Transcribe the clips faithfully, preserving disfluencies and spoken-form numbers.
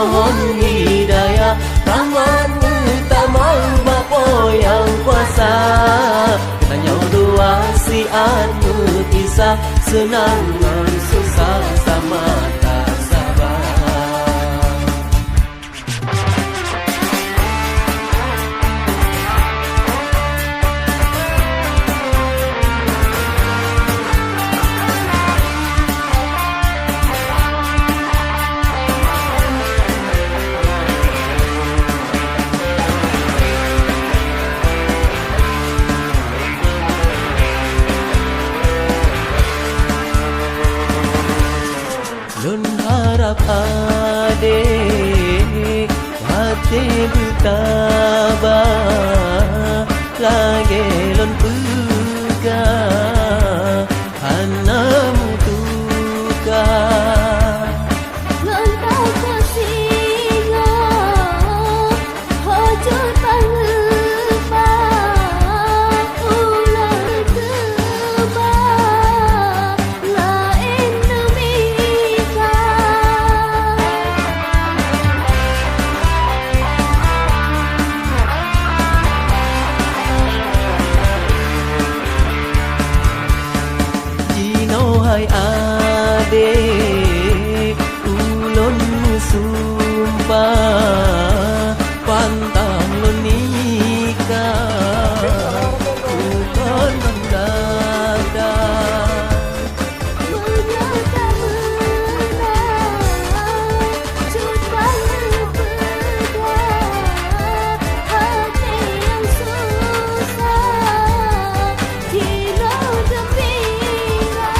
Mohon hidayah, rahmat meutamah bak Po Nyang Kuasa. Geutanyoe dua siat meupisah, seunang ngon susah sama tasaba. Lôn harab adék watée beutaba, lagée lôn peugah hana meutuka. Lôn takot singoh ho jeuet pangeubah, ulôn teuba laén neumita. Jinoe hai adék, ulôn meusumpah, pantang lôn nikah, bukon ngon gata. Meunyoe ka meunan, cuba neupeugah até nyang susah, jinoe geumbira.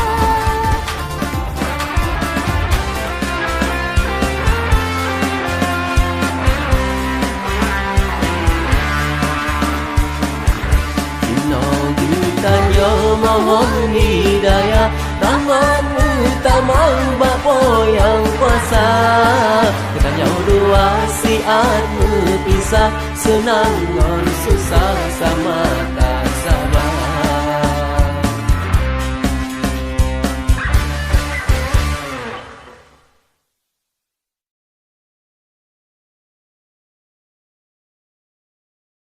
Jinoe geutanyoe mohon hidayah, rahmat meutamah bak Po Nyang Kuasa. Geutanyoe dua siat meupisah, seunang ngon susah sama